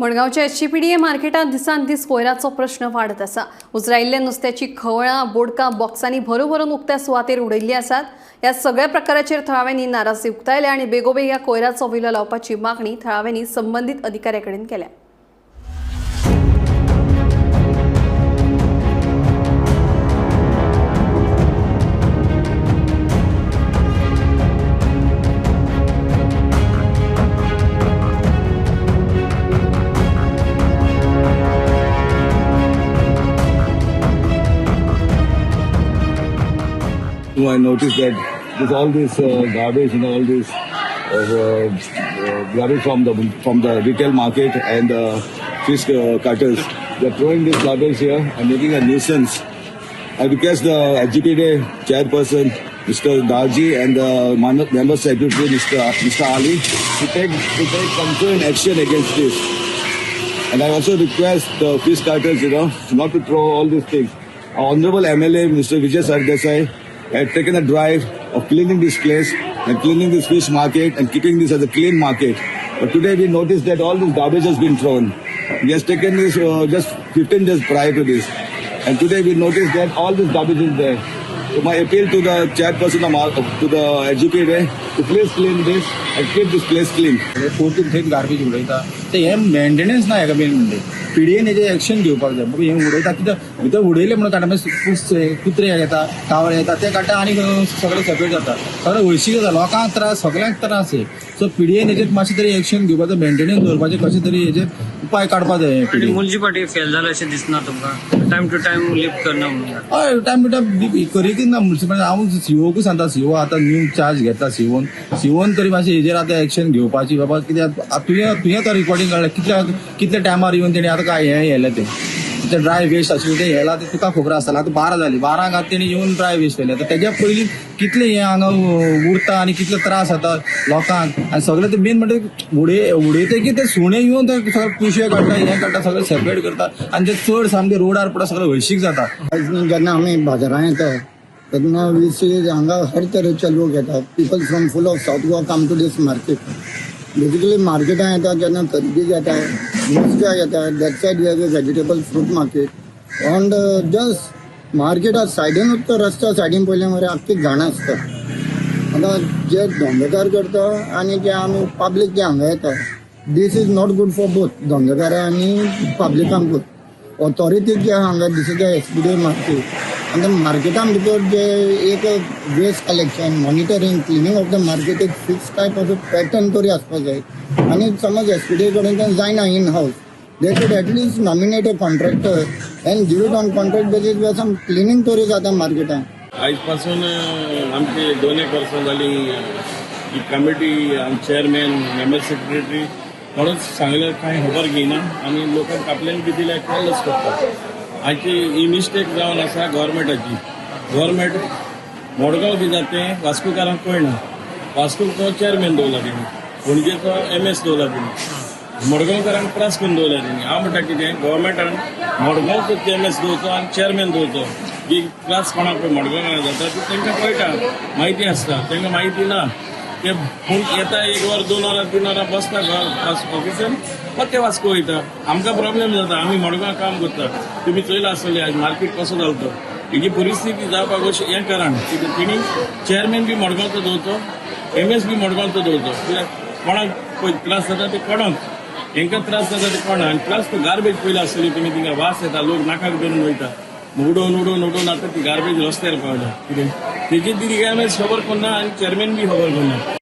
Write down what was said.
मडगांवच्या एचजीपीडीए मार्केटांत दिसान दीस कोयराचो प्रश्न वाडत आसा. उजरायिल्ल्या नुस्त्याची खवळां, बोडकां बॉक्सांनी भरून उक्त्या सुवातेर उडयल्ली आसात. ह्या सगळ्या प्रकाराचेर थळाव्यांनी नाराजी उक्तायल्या आनी बेगोबेग ह्या कोयराचो विलो लावपाची मागणी थळाव्यांनी संबंदीत अधिकाऱ्या कडेन केल्या. I noticed that there's all this garbage, all this garbage from the retail market and the fish cutters. They're throwing this garbage here and making a nuisance. I request the HGPD chairperson, Mr. Darji, and the member secretary, Mr. Ali, to take concerned action against this. And I also request the fish cutters, not to throw all these things. Our honorable MLA, Mr. Vijay Sardesai, had taken a drive of cleaning this place and cleaning this fish market and keeping this as a clean market. But today we noticed that all this garbage has been thrown. He has taken this just 15 days prior to this. And today we noticed that all this garbage is there. So my appeal to the chairperson to the SGPD to please clean this and keep this place clean. परतून थंयच garbage उडयता ते हे maintenance ना हेका main म्हणजे PDN हेजेर action घेवपाक जाय. बाबा हें उडयता कित्याक भितर उडयलें म्हणून काडटा, मागीर कुत्रे येता, कावळे येता, ते काडटा आनी सगळें सेपरेट जाता, सगळें हळशीक जाता, लोकांक त्रास, सगळ्यांक त्रास हे. सो पीडीएन हेजेर मातशें तरी एक्शन घेवपाक जाय, मेंटेनन्स दवरपाचें, कशें तरी हेजेर उपाय काडपाक जाय पीडीएन. म्युन्सिपालिटी फेल जाला अशें दिसना तुमकां? टायम टू टायम लिफ्ट करना म्हणून? हय, टायम टू टायम करीत ना म्युन्सिपालिटी. हांव सीओकूय सांगता, सीओ आतां न्यू चार्ज घेतला सीओन, सीओन तरी मातशें हेजेर आतां एक्शन घेवपाची बाबा. कित्याक तुवें तो रिकॉर्डिंग काडलें, कितल्या कितल्या टायमार येवन तेणी आतां काय हें येलें, तें ते ड्राय वेस्ट आशिल्लें तें येलां तें तुका खबर आसतलें. आतां 12 जालीं, 12क आतां तेणी येवन ड्राय वेस्ट व्हेलें. आतां तेज्या पयलीं कितलें हें हांगा उरता आनी कितले त्रास जाता लोकांक. आनी सगळें ते मेन म्हणटा उडयता की ते सुणे येवन ते सगळे पिशवे काडटा, हें काडटा, सगळें सेपरेट करता आनी ते चड सामकें रोडार पडटा, सगळें हळशीक जाता. आयज जेन्ना आमी बाजारांत येता तेन्ना we सी हांगा हर तरेचे लोक येतात. People from full of South Goa come to this market. Basically मार्केटान येता तेन्ना खरेदी घेता, नुस्त्याक येता. That side we have a vegetable fruit market on the just मार्केटा सायडीनूच. तो रस्त्या सायडीन पयलें मरे आख्खी घाण आसता. आतां जे धंदेकार करता आनी जे आमी पब्लीक जे हांगा येता, this is not good for both धंदेकार आनी पब्लिकांकूच. ऑथॉरिटी जे आहा हांगा, this is the SPDA market आनी मार्केटान भितर जे एक waste collection, monitoring, cleaning of the market एक फिक्स टायप असो पॅटर्न तरी आसपाक जाय. आनी समज एसपीडीए कडेन जायना in house, they should at least nominate a contractor and give it on contract basis where some cleaning तरी जाता मार्केटान. आयज पासून आमची 2 एक वर्सां जाली ही कमिटी, चेअरमॅन, मेंबर सेक्रेटरी कोणूच सांगल्यार कांय खबर घेयना आनी लोकांक कंप्लेन बी दिल्यार कॉलच करता. हाची ही मिस्टेक जावन आसा गव्हर्मेंटाची. गव्हर्मेंट मडगांव बी जाता तें वास्कोकारांक कळना. वास्कोचो चेअरमॅन दवरला तेणी, पणजेचो एमएस दवरला तेणी, मडगांवकारांक त्रास करून दवरला तेणी. हांव म्हणटा कितें, गव्हर्मेंटान मडगांवचो एमएस दवरचो आनी चेअरमॅन दवरचो. जी त्रास कोणाक पळय मडगांवां जाता ती तांकां कळटा, म्हायती आसता. तांकां म्हायती ना. ते पूण येता एक वर, 2 वरां, 3 वरां बसता घर ऑफिसान, परते वास्को वयता. आमकां प्रॉब्लेम जाता. आमी मडगांव काम करता. तुमी चोयलां आसतलें आयज मार्केट कसो जालो तो. हेजी परिस्थिती जावपाक अशें हें कारण कितें, तेणी चेअरमॅन बी मडगांवचो दवरचो, एमएस बी मडगांवचो दवरचो. कित्याक कोणाक पळय त्रास जाता ते कोणाक, हेंकां त्रास जाता ते कोणाक. आनी प्लस तो गार्बेज पयली आसतली तुमी, थिंगा वास येता, लोक नाकाक धरून वयता. उडोवन उडोवन उडोवन आतां ती गार्बेज रस्त्यार पावल्या. कितें तेजी ती एमएस खबर करना आनी चेअरमॅन बी खबर करना.